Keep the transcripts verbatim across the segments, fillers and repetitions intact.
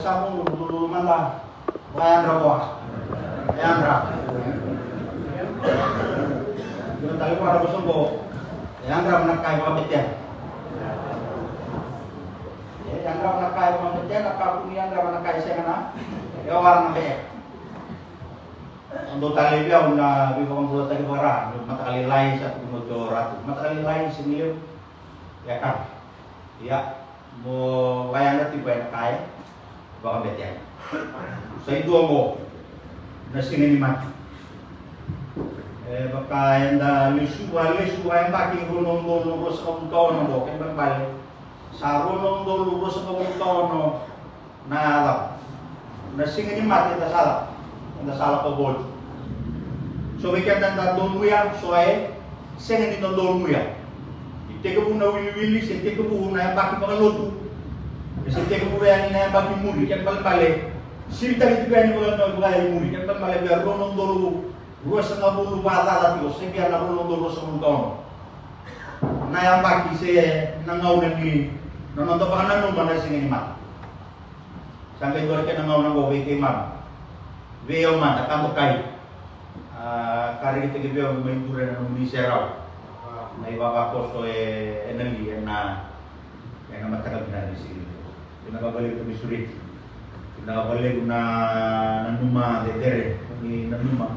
Sa mudu, mudu mada. Vayadra vua. Yadra. Dua tale vua na vosa qo. Yadra na kai vakabetena. E, yadra na kai vakabetena, ka kua ni yadra na kai sega na. E, o ara na be. Dua tale vei au na veivakabulataki vaka-Ra, mataka lailai sa tukuna o Ratu. Mataka lailai, sega ni levu. Ia ka. Ia. Mo vayadra tiko ena kai vakabetena. Sa i dua qo na Siga ni Mate. E vaka eda lesuva, lesuva e yabaki rua na udolu ruasagavulu ka ono qo, kena ibalebale sa rua na udolu ruasagavulu ka ono na cava? Na Siga ni Mate eda sa cava? Eda sa lako voli. So vei keda eda donuya, so e sega ni donuya. E tekivu na wiliwili, se tekivu na yabaki vakalotu, se tekivu yani na yabaki muri, kena ibalebale sivitaki tiko yani vaka, vaka i muri, kena ibalebale via rua na udolu ruasagavulu vakacaca tiko, se via na rua na udolu ruasagavulu ka ono. Na yabaki se na gauna ni, na noda vakananuma na Siga ni Mate. Sa qai dua na kena gauna qo vei keimami. Vei au mada, ka dokai. A, ka rekitaki vei au mai duri ena nomuni serau. Na ivavakoso e, ena li, ena, ena mataka vinaka ni siga. Vinaka vakalevu na veisureti. Vinaka vakalevu na, nanuma cecere. Ni nanuma.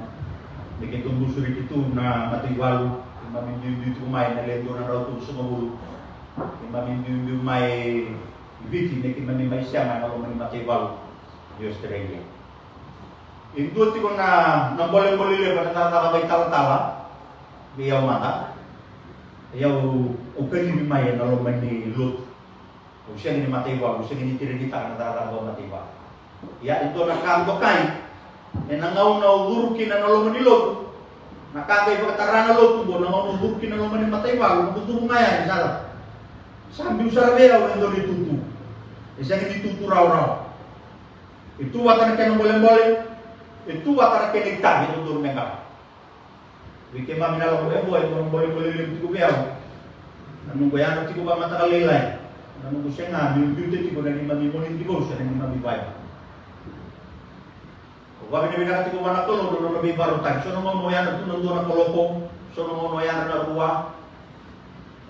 Ni keitou veisureti tu na mataivalu. Keimami biubiu tu mai na le dua na drau tolusagavulu. Keimami biubiu mai i Viti, me keimami mai sema ena loma ni mataivalu i Australia. E dua tiko na, na bolebole levu ena cakacaka vakaitalatala vei au mada. Ia au, au kacivi mai ena loma ni lotu. Au sega ni mataivalu, au sega ni tinikitaka na cakacaka vakamataivalu. Ia e dua na ka dokai, ena gauna au curu kina na loma ni lotu, na ka qai vakatara na lotu qo, na gauna au curu kina na loma ni mataivalu, au curu ga yani sara. Sa biu sara vei au e dua na itutu. E sega ni itutu rawarawa. E tu vata na kena bolebole, e tu vata na kena itavi e dodonu me qara. Vei keimami na lako e vo, e dua na bolebole levu tiko vei au. Na noqu yadra tiko vakamataka lailai. Na noqu sega, meu biuta tiko na neimami morning devotion, na neimami Bible. Au vakavinavinaka tiko vua na Kalou na nona veivakarautaki. So na gauna au yadra tu na dua na kaloko, so na gauna au yadra na rua.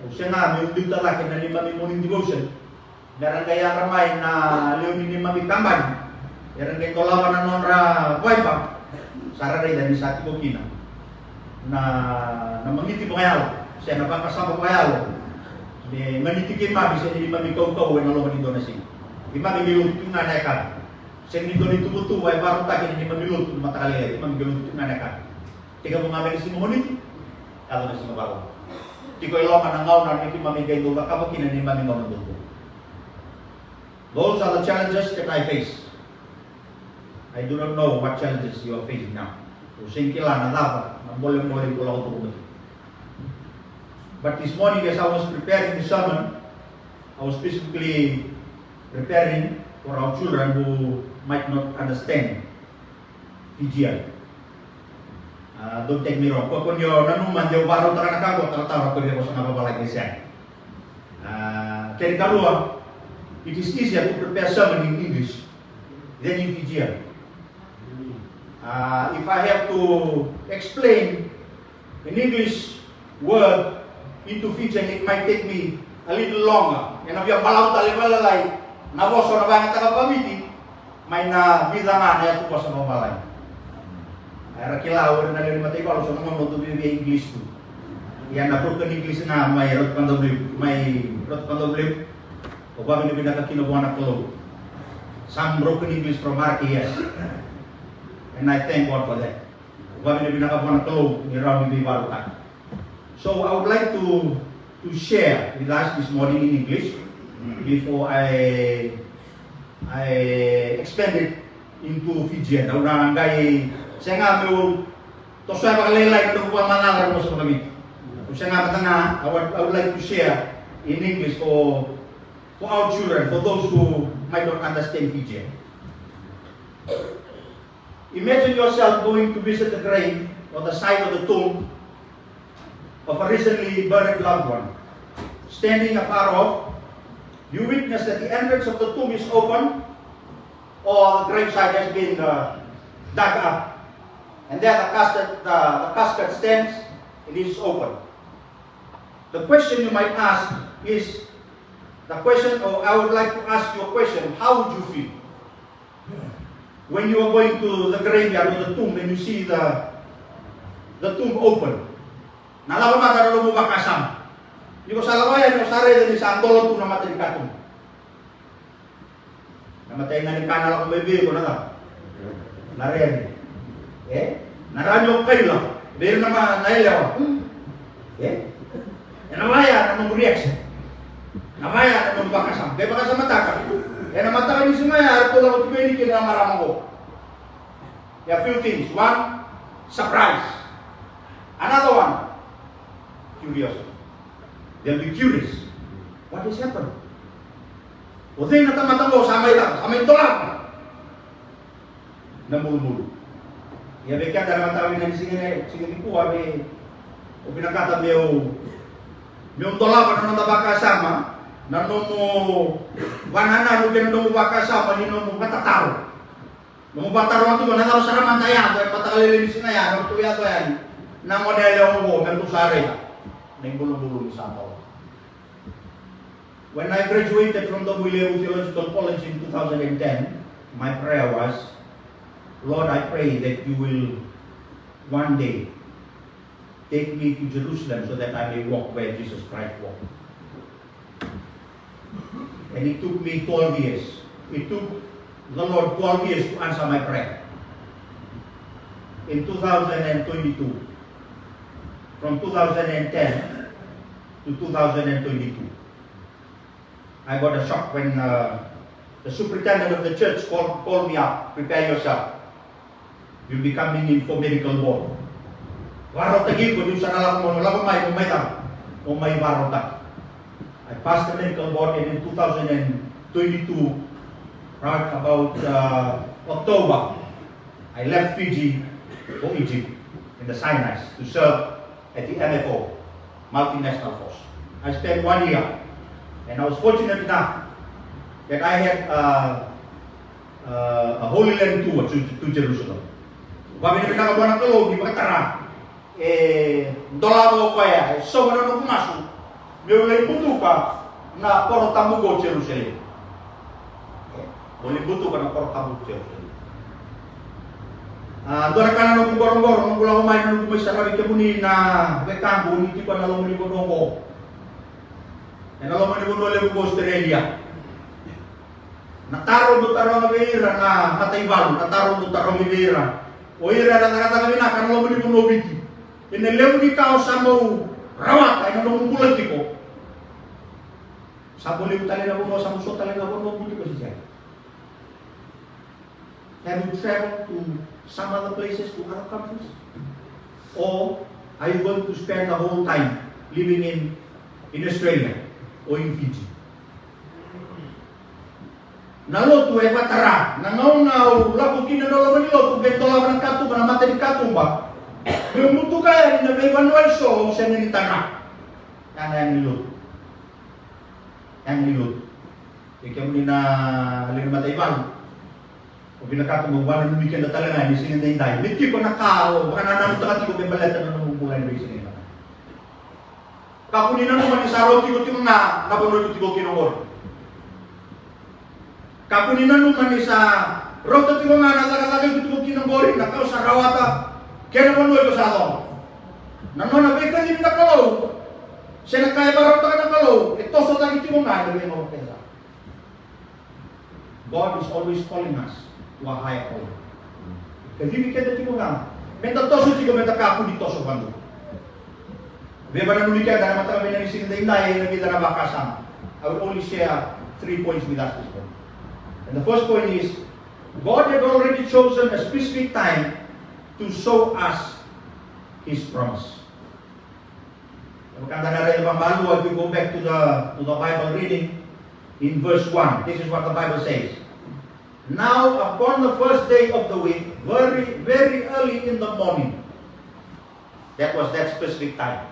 Au sega, meu biuta cake na neimami morning devotion. Mera qai yadra mai na lewe ni neimami kabani. Era qai dolava na nodra Viber. Sa ra raica ni sa tiko kina na, na magiti vakayalo se na vakasama vakayalo me ganiti keimami se na neimami kaukauwa ena loma ni dua na siga. Keimami qai lotu tu ga na yakavi. Sega ni dua na ituvatuva e vakarautaki ena neimami lotu na mataka lailai, keimami qai lotu tu ga na yakavi. Tekivu ga mai na siga Moniti, yaco na siga Vakarauwai. Tiko e loma na gauna me keimami qai dau cakava kina na neimami gauna dodonu. Those are the challenges that I face. I do not know what challenges you are facing now. Au sega ni kila na cava na bolebole iko lako tu kina. But this morning, as I was preparing the sermon, I was specifically preparing for our children who might not understand Fijian. Uh, don't take me wrong. Ko, ko ni o nanuma de o vakarautaka na ka ko, talatala, ko via vosa na vavalagi se sega. Uh, kena ikarua, it is easier to prepare sermon in English than in Fijian. Uh, if I have to explain an English word into Fijian, it might take me a little longer. Ena via balavu tale vakalailai na vosa au na vakayagataka vakaViti mai na vica ga na yatu vosa vakavalagi. Era kila o ira na lewe ni mataivalu, so na gauna au dau viavia English tu. Ia na broken English ga mai rauta ka dau levu, mai rauta ka dau levu. Au vakavinavinaka kina vua na Kalou. Some broken English from R K S. And I thank God for that. Vakavinavinaka vua na Kalou ni rawa ni veivakarautaki. So I would like to, to share with us this morning in English before I, I expand it into Fijian. Au na qai sega meu tosoya vakalailai na noqu vakamacala na vosa vakaViti. Au sega mada ga, I would, I would like to share in English for, for our children, for those who might not understand Fijian. Imagine yourself going to visit the grave or the site of the tomb of a recently buried loved one. Standing afar off, you witness that the entrance of the tomb is open or the gravesite has been uh, dug up. And there the casket, the, the casket stands, it is open. The question you might ask is the question, or I would like to ask you a question, how would you feel? When you are going to the graveyard or the tomb and you see the, the tomb open. Na cava mada na nomu vakasama? Ni ko sa lako yani o sa raica ni sa dola tu na mata ni katuba. Na matai na ni ka na lako mai vei iko na cava? Na rere. E? Na rani o kaila. Vei na ma na yalewa. E? Ena vaya na nomu reaction. Na vaya na nomu vakasama. Ke vakasamataka. Ena mataka ni siga ya, eratou lako tu vei ni kina na marama qo. There are few things. One, surprise. Another one, curiosity. They'll be curious. What has happened? O cei na tamata qo sa mai cava, sa mai dolava na bulubulu. Ia vei keda na mataka vinaka ni siga ni, siga nikua, me o vinakata meu, meu dolava na noda vakasama, na nomu vanananu kei na nomu vakasama ni nomu vatataro. Nomu vatataro tu na cava sara mada yaco e mataka lailai ni siga ya, na nomu yaco yani na gone yalewa oqo me ratou sa raica na ibulubulu ni sa dolava. When I graduated from Domoilevu Theological College in two thousand and ten, my prayer was, Lord, I pray that you will one day take me to Jerusalem so that I may walk where Jesus Christ walked. And it took me twelve years. It took the Lord twelve years to answer my prayer. In two thousand and twenty-two, from two thousand and ten to two thousand and twenty-two, I got a shock when uh, the superintendent of the church called, called me up, "Prepare yourself. You'll be coming in for medical board. Vakarautaki iko, niu sa na lako mai, lako mai, mo mai cava, mo mai vakarautaki." I passed the medical board, and in two thousand and twenty-two, right about uh, October, I left Fiji for Egypt in the Sinai to serve at the M F O, Multinational Force. I spent one year, and I was fortunate enough that I had uh, uh, a Holy Land tour to, to Jerusalem. Vavinavinaka vua na Kalou ni vakatara e dolava o koya, e sauma na noqu masu meu lai butuka na koro tabu ko Jerusalem. Mo lai butuka na koro tabu ko Jerusalem. A dua na ka na noqu qoroqoro, noqu lako mai, na noqu mai saravi kemuni na wekaqu ni tiko ena loma ni vanua oqo, ena loma ni vanua levu ko Australia. Na taro dou taroga vei ira na mataivalu, na taro dou taroga vei ira, o ira era cakacaka vinaka ena loma ni vanua o Viti, ena levu ni ka o sa bau rawata ena nomu bula tiko. Sa bau levu tale na vanua, sa bau so tale na vanua o Viti ko sisai. Have you traveled to some other places, to other countries? Or are you going to spend the whole time living in, in Australia or in Fiji? Na lotu e vatara, na gauna au lako kina na loma ni lotu, me dolava na katuba, na mata ni katuba, meu butuka yani na veivanua eso au sega ni tara. Ya na yaga ni lotu. Yaga ni lotu. E kemuni na lewe ni mataivalu, au vinakata meu vakananumi keda tale ga ni siga edaidai me tiko na ka o vakanananutaka tiko me baleta na nomu bula ena veisiga edaidai. Kakua ni nanuma ni sa rau tiko tiko ga na vanua iko tiko kina oqori. Kakua ni nanuma ni sa rauta tiko ga na cakacaka iko tiko kina oqori, na ka o sa rawata, kei na vanua iko sa lako. Na nona veikacivi na Kalou se na ka e vakarautaka na Kalou e tosotaki tiko ga ena veigauna kece sara. God is always calling us to a higher calling. Kacivi keda tiko ga meda toso tiko, meda kakua ni toso vakadua. Veivakananumi keda na mataka vinaka ni siga edaidai ena vica na vakasama. I will only share three points with us this morning. And the first point is, God had already chosen a specific time to show us His promise. Kevaka da na raica vakamalua, if you go back to the, to the Bible reading, in verse one, this is what the Bible says. Now, upon the first day of the week, very, very early in the morning, that was that specific time.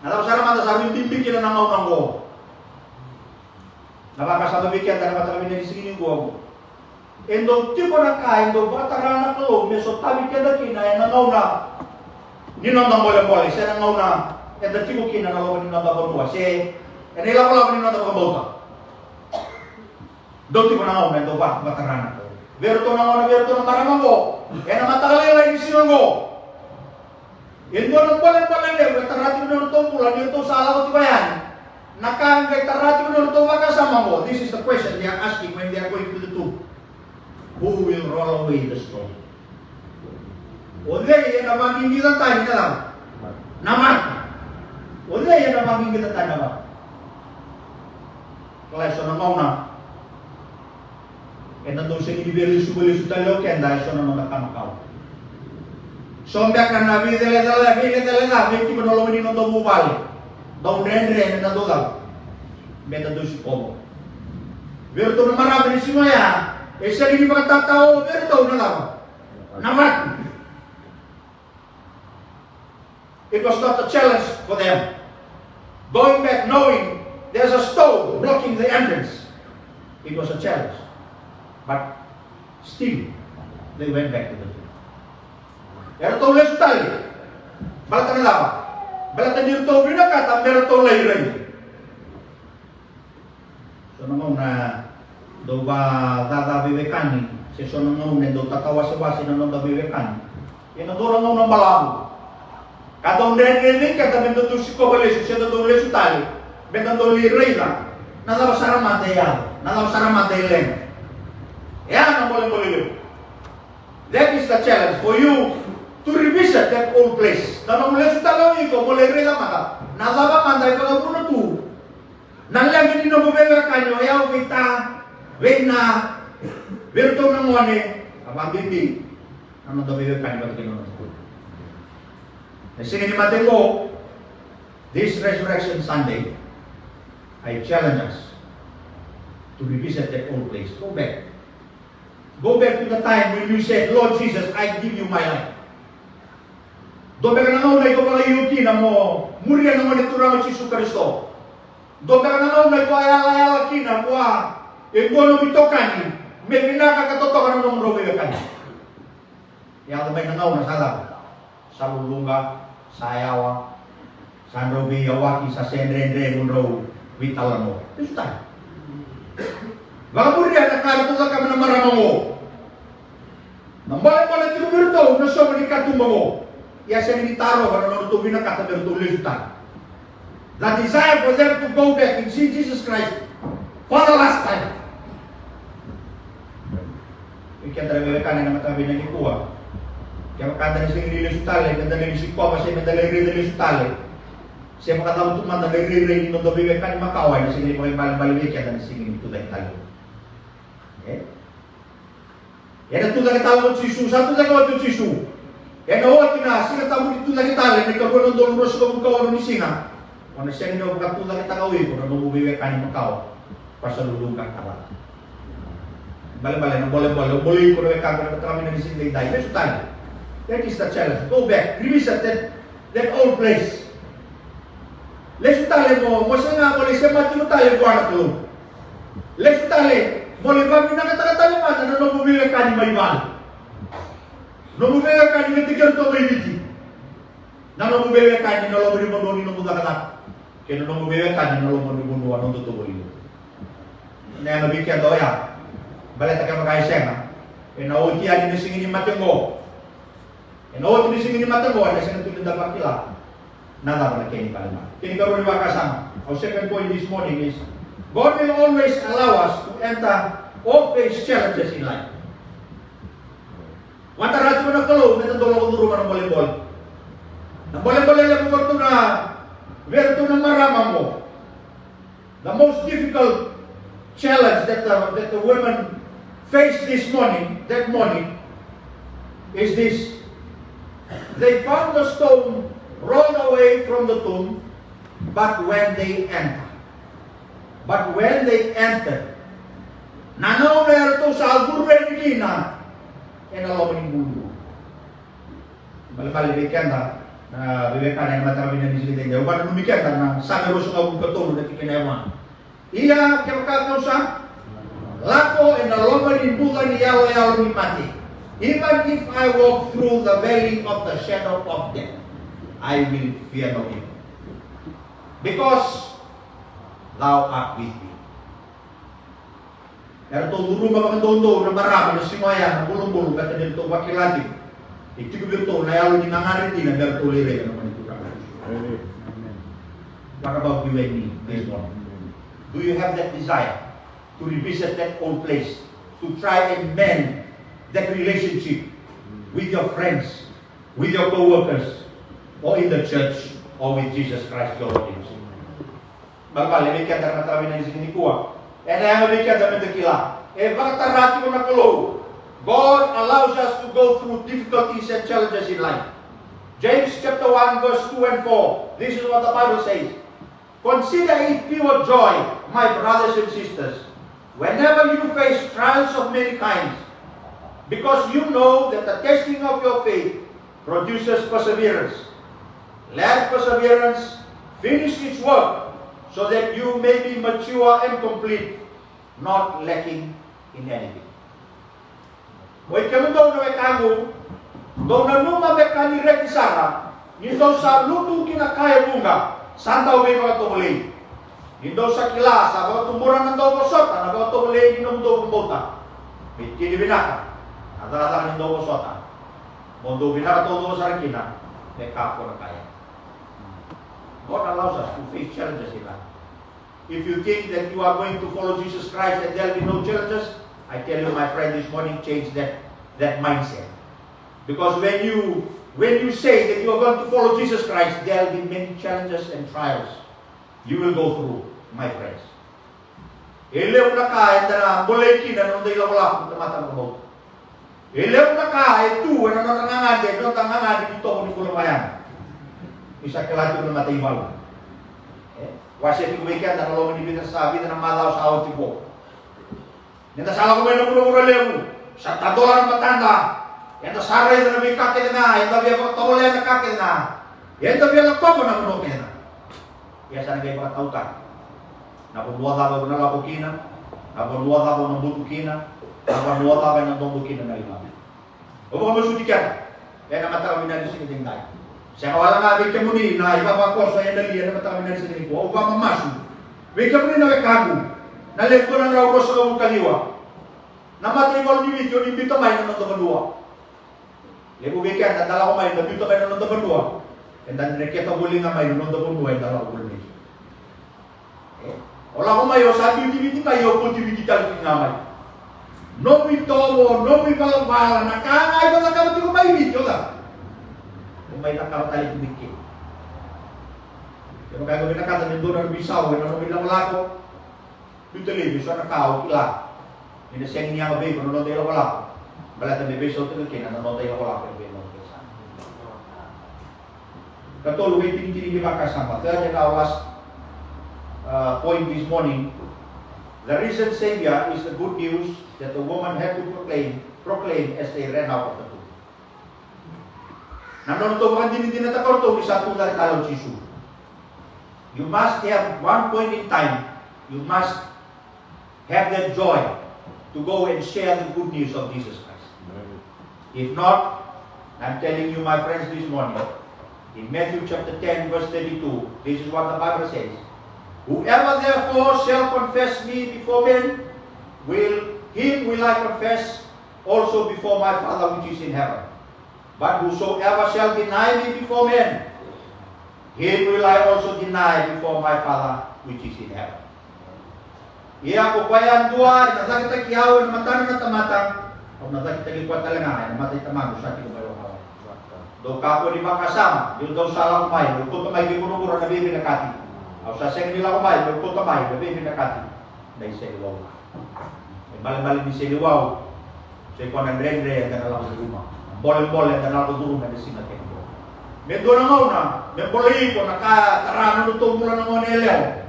Na cava sara mada sa rui bibi kina na gauna oqo? Na vakasama vei keda na mataka vinaka ni siga nikua oqo. E dau tiko na ka e dau vakatara na Kalou me sotavi keda kina ena gauna ni noda bolebole, se na gauna eda tiko kina na loma ni noda vanua, se ena ilakolako ni noda vakabauta. Dau tiko na gauna e dau vakatara na Kalou. Vei iratou na gone, vei iratou na marama oqo, ena mataka lailai ni siga oqo. E dua na bolebole levu e tara tiko na nodratou bula ni ratou sa lako tiko yani. Na ka e qai tara tiko na nodratou vakasama oqo. This is the question they are asking when they are going to the tomb. Who will roll away the stone? O cei ena vaqiqica tani na cava? Na mata. O cei ena vaqiqica tani na mata? Kila, e so na gauna eda dau sega ni via lesu, lesu tale o keda e so na noda ka makawa. So beka na veicelecele, veicelecele ca vei tiko na loma ni noda vuvale. Dau dredre meda dau cava? Meda dau sikovo. Vei iratou na marama ni siga oya, e sega ni vakatatao vei iratou na cava? Na mata. It was not a challenge for them. Going back knowing there's a stone blocking the entrance, it was a challenge. But still, they went back to the tomb. Eratou lesu tale. Baleta na cava? Baleta ni ratou vinakata me ratou lai rai. So na gauna dau vakacaca veiwekani, se so na gauna e dau tatawasewase na noda veiwekani. Ia na dua na gauna balavu ka dau dredre vei keda meda dau sikova lesu, se da dau lesu tale meda dau lai raica na cava sara mada e yaco, na cava sara mada e leqa. E ya na bolebole levu. That is the challenge for you to revisit that old place. Na nomu lesu tale o iko mo lai raica mada na cava mada e vakavuna tu na leqa ni nomu veiwekani o yau, vei ta, vei na, vei iratou na gone, a vakabibi na noda veiwekani vata kei na noda Kalou. Na Siga ni Mate oqo, this Resurrection Sunday, I challenge us to revisit that old place. Go back. Go back to the time when you said, "Lord Jesus, I give you my life." Dua beka na gauna iko vakaio kina mo muria na Gone Turaga o Jisu Karisito. Dua beka na gauna iko a yalayala kina vua e dua nomu itokani me vinaka ka totoka na nomudrau veiwekani. Yaco mai na gauna sa cava? Sa luluqa, sa yawa, sa drau veiyawaki, sa se dredre nodrau veitalanoa. Lesu tale. Vakamuria na ka eratou cakava na marama oqo. Na bolebole tiko vei iratou na soqo ni katuba oqo. Ia sega ni tarova na nodratou vinakata me ratou lesu tale. The desire for them to go back and see Jesus Christ for the last time. Vei keda na veiwekani ena mataka vinaka nikua, kevaka da na sega ni lesu tale, meda lai sikova se meda lai raica lesu tale, se vakacava tu mada na irairai ni noda veiwekani makawa, ena sega ni vakaibalebale vei keda na Siga ni Tucake Tale. E? Ena tucake tale o Jisu, sa tucake oti o Jisu. Ena oti na Siga Tabu ni Tucake Tale, na ikarua na udolu ruasagavulu ka walu ni siga. O na sega ni vakatucaketaka o iko na nomu veiwekani makawa, ka sa luluqa ka cala. Balebale na bolebole, o bolei iko na wekaqu ena mataka vinaka ni siga edaidai. Lesu tale. That is the challenge. Go back. Revisit that, that old place. Lesu tale mo, mo sega mo lai semati iko tale vua na Kalou. Lesu tale mo lai vakavinakataka tale mada na nomu veiwekani mai vale. Nomu veiwekani vei keda tu mai Viti. Na nomu veiwekani na loma ni vanua ni nomu cakacaka. Kei na nomu veiwekani na loma ni vanua nodatou vale. Na yaga vei keda oya. Baleta kevaka e sega, ena oti yani na Siga ni Mate oqo. Ena oti na Siga ni Mate oqo, ena sega tu ni da vakila na cava na kena ibalebale. Kena ikarua ni vakasama. Our second point this morning is, God will always allow us to enter or face challenges in life. Vakatara tiko na Kalou meda dau lako curuma na bolebole. Na bolebole levu vei iratou na, vei iratou na marama oqo. The most difficult challenge that the, that the women faced this morning, that morning, is this. They found the stone rolled away from the tomb, but when they enter, but when they enter, na gauna eratou sa curu yani kina ena loma ni bulumakau. Balebale vei keda na veiwekani ena mataka vinaka ni siga edaidai. Au vakananumi keda na Same ruasagavulu ka tolu na tikina e va. Ia kevaka kau sa Lako ena loma ni buca ni yaloyalo ni mate. Even if I walk through the valley of the shadow of death, I will fear no evil. Because thou art with me. Eratou curuma vakadoudou na marama na siga oya na bulubulu, baleta ni ratou vakila tiko ni tiko vei iratou na yalo ni gagadre dina me ratou lai raica na Gone Turaga. Amen. What about you and me this morning? Do you have that desire to revisit that old place, to try and mend that relationship with your friends, with your co-workers, or in the church, or with Jesus Christ, your Lord and Savior? Balebale vei keda na mataka vinaka ni siga nikua. Ena yaga vei keda meda kila, e vakatara tiko na Kalou. God allows us to go through difficulties and challenges in life. James chapter one, verse two and four. This is what the Bible says. Consider it pure joy, my brothers and sisters, whenever you face trials of many kinds, because you know that the testing of your faith produces perseverance. Let perseverance finish its work, so that you may be mature and complete, not lacking in anything. Oi kemudou na wekaqu, dou nanuma me ka ni reki sara ni dou sa lutu ki na ka e vuqa, sa dau veivakatovolei. Ni dou sa kila sa vakatubura na dauvosota na vakatovolei ni nomudou vakabauta. Me tini vinaka na cakacaka ni dauvosota, mo dou vinaka taucoko sara kina me kakua na ka ya. God allows us to face challenges in life. If you think that you are going to follow Jesus Christ and there'll be no challenges, I tell you, my friend, this morning, change that, that mindset. Because when you, when you say that you are going to follow Jesus Christ, there'll be many challenges and trials you will go through, my friends. E levu na ka eda na bolei kina na noda ilakolako na tamata vakabauta. E levu na ka e tu ena noda gagadre, noda gagadre ni tovo ni bula vakayago. Ni sa kila tiko na mataivalu. E, wasea tiko vei keda na loma ni vica sa, vica na macawa sa oti qo. Ni da sa lako mai na vuravura levu, sa tadola na matada. Eda sa raica na veika kece ga, eda via vakatovolea na ka kece ga. Eda via lakova na vanua kece ga. Ia sa na qai vakatautaki. Na vanua cava o na lako kina, na vanua cava o na butu kina, na vanua cava e na dodo kina na ligamu. Au vakamasuti keda ena mataka vinaka ni siga edaidai. Sega wale ga vei kemuni na ivavakoso ena li ena mataka vinaka ni siga nikua. Au vakamamasu vei kemuni na wekaqu, na lewe dua na drau ruasagavulu ka ciwa na mataivalu ni Viti o ni biuta mai na noda vanua. Levu vei keda da lako mai da biuta mai na noda vanua, eda dreketa voli ga mai na noda vanua eda lako voli mai. E, o lako mai o sa biuti Viti mai, o koti Viti tale tiko ga mai. Nomu itovo, nomu ivalavala, na ka ga iko cakava tiko mai Viti, o cava? O mai cakava tale tiko mai ke. Kevaka iko vinakata me dua na nomu isau ena nomu ilakolako, biuta laivi eso na ka o kila ni na sega ni yaga vei iko na noda ilakolako, baleta me veisautaka kina na noda ilakolako ena veigauna kece sara. Katolu, vei tinikini ni vakasama. Third and our last, uh, point this morning. The risen Savior is the good news that the woman had to proclaim, proclaim as they ran out of the tomb. Na nodratou vakadinadinataka o ratou ni sa tu cake tale o Jisu. You must have one point in time, you must have that joy to go and share the good news of Jesus Christ. If not, I'm telling you, my friends, this morning, in Matthew chapter ten, verse thirty-two, this is what the Bible says. Whoever therefore shall confess me before men, will, him will I confess also before my Father which is in heaven. But whosoever shall deny me before men, him will I also deny before my Father which is in heaven. Ia ko koya yadua ena cakitaki au ena matana na tamata, au na cakitaki koya tale ga ena mata i Tamaqu sa tiko mai lomalagi. Dou kakua ni vakasama niu dau sa lako mai meu kauta mai ki vuravura na veivinakati. Au sa sega ni lako mai meu kauta mai na veivinakati, na iseleiwau. E malemale ni seleiwau, sa i koya na dredre eda na lako curuma, na bolebole eda na lako curuma ena siga kece oqo. Me dua na gauna me bolei iko na ka e tara na nodratou bula na gone yalewa,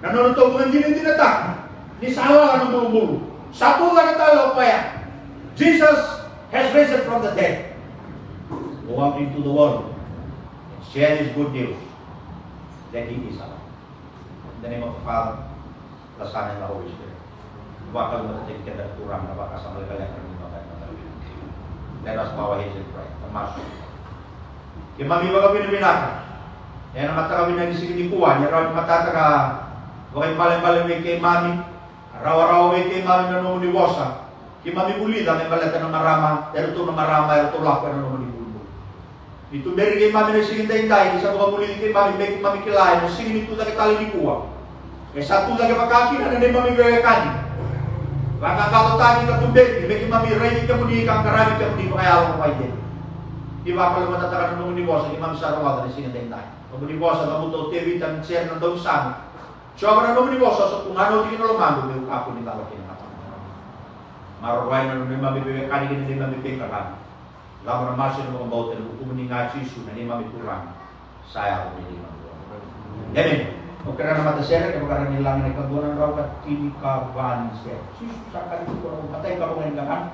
na nodratou vakadinadinataka ni sa lala na bulubulu, sa tu cake tale o koya. Jesus has risen from the dead. Go out into the world and share this good news that he is alive. In the name of the Father, the Son, and the Holy Spirit. Vakalougatataki keda na Turaga na vakasama lekaleka ni noda mataka. Let us bow our heads and pray. Na masu. Keimami vakavinavinaka ena mataka vinaka ni siga nikua ni rawa ni matata ka vakaibalebale vei keimami, rawarawa vei keimami na nomuni vosa. Keimami vulica me baleta na marama, eratou na marama eratou lako ena nomuni bulubulu. Ni tuberi keimami na siga daidai, ni sa vakavulici keimami me keimami kila ena siga ni tucake tale nikua. E sa tucake vakakina na neimami veiwekani. Vakaqaqacotaki ka tuberi me keimami raici kemuni ka qaravi kemuni vakayalo ka vakaidina. Ni vakalougatataka na nomuni vosa keimami sa rogoca na siga daidai. Nomuni vosa cavuta o Tevita me sere na daunisame. Jiova na nomuni vosa sa tu ga na oti ki na lomaqu meu kakua ni cala kina na ka. Maroroi na neimami veiwekani kei na neimami veiqaravi. Lako na masu ena vakabauta ena vukumuni ga Jisu na neimami Turaga. Sa yaco me neimami Turaga. Emeni. Au kerea na matasere, kevaka ra ni laga na ikadua na drau ka tini ka va ni sere. Jisu sa kari tiko na matai ka rogo ni gagana.